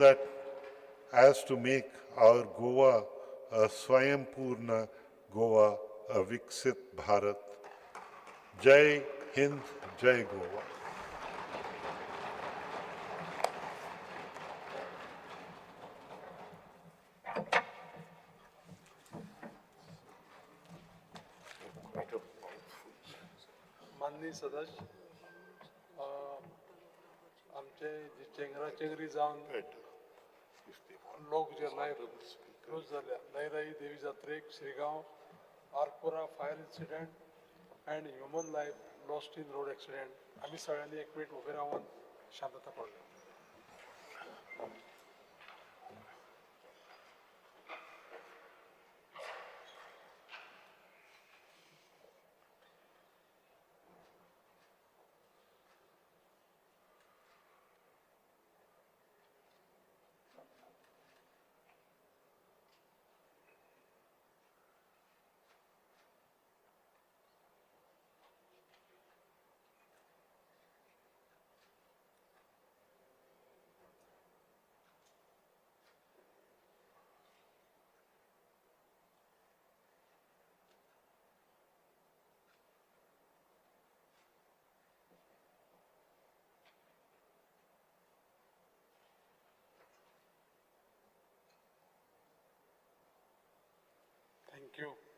That as to make our Goa a Swayampurna Goa, a Viksit Bharat. Jai Hind, Jai Goa. माननीय सदस्य, आमचे चेंगरा चेंगरी जावन लोक जे life loose जाल्या, लयराई देवी जात्रेक Shrigaon, Arpora fire incident and human life lost in road accident, आमी सगळ्यांनी एक मिनट उबे रावन शांतता पडली. Thank you.